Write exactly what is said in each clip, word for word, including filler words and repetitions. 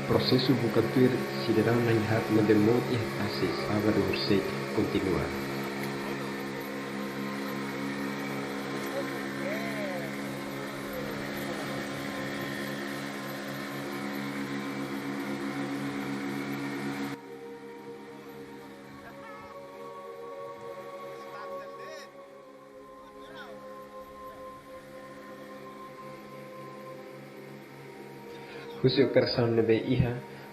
Prosesu buka tuir sidadaun na'in-haat ne'ebé mout iha tasi sábadu horisehik kontinua. Husi operasaun ne'ebé iha,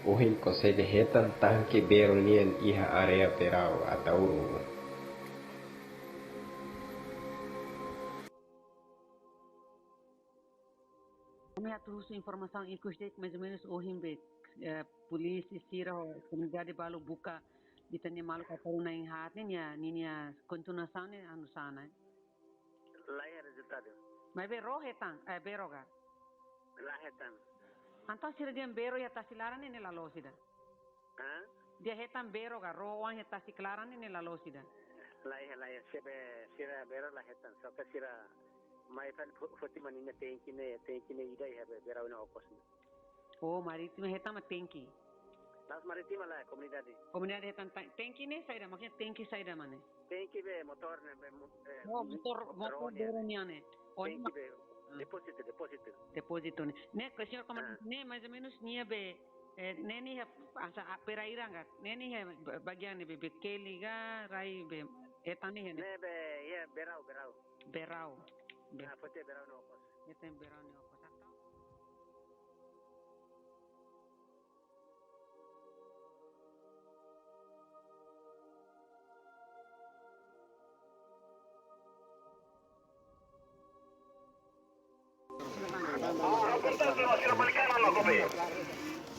ohin konsege hetan tanke Berau nian iha área Berau, Ataúru. Ami atu husu informasaun ikus de'it, mais ou menus ohin be, eh, polísia sira ho komunidade balu buka ita-nia maluk Ataúru na'in-haat ne'e nia, ninia kontinuasaun ne'e oinsá ona, eh? La iha rezultadu. Maibé ró hetan, eh, Berau ka? La hetan. Entaun sira dehan Berau iha tasi laran ne'e, ne'e la loos ida. Hah? Dehan hetan Berau ka, ró oan iha tasi laran ne'e, ne'e la loos ida. La iha, la iha, sira be, sira Berau la hetan, só ke sira mai fali fo-, foti mak ninia tenke ne'e, tenke ne'e ida iha be, Berau nia okos ne'e. Oh, Marítima hetan mak tenke. La'ós Marítima, la, komunidade. Komunidade hetan tan-, tenke ne'e saida, maksudnya tenke saida mak ne'e? Tenke be motór ne'e, be mo-, eh, Oh, motór, ró motór nian. Berau nian ne'e. Oh, tenke ne'e be, ah, depózitu, depózitu. Depózitu ne'e. Ne'e, ke señór komandante, Ah. ne'e mais ou menus nia be, eh, ne'e nia, asa, a, pera iranga, ne'e nia ba-, bagian ne'e be, be keli ka, rai be, hetan ne'e ne'e. Ne'e be, iha Berau, Berau. Berau. Be- Ah, foti Berau nia okos. Hetan Berau nia okos.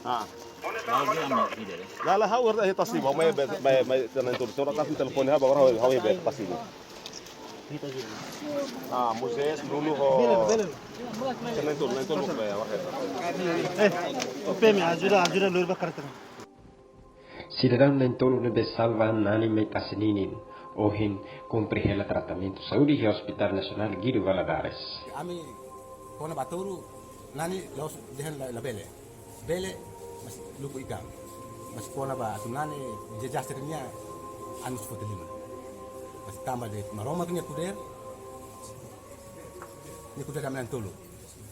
Ah. La, la, ha'u haree tasi, ha'u mai be, mai, mai, tena itu. Sora kasi telefone ha, baru ha'u, ha'u be tasi. Ah, Moisés, Nuno ho. Bele, bele. Ne'e tolu, ne'e tolu, be, wahai. Eh, P M, ajuda, ajuda, lori ba kareta. Sidadaun na'in-tolu ne'ebé salva an nani mai tasi ninin, ohin kumpre hela tratamentu saúde iha Hospital Nasionál Guido Valadares. Ami kona-ba Ataúru, nani la'ós dehan la, labele. Bele, mas luku ika. Mas kona-ba atu nani dezastre nian, anu foti lima. Mas tanba de'it Maromak nia kuder, nia kuder ami na'in-tolu.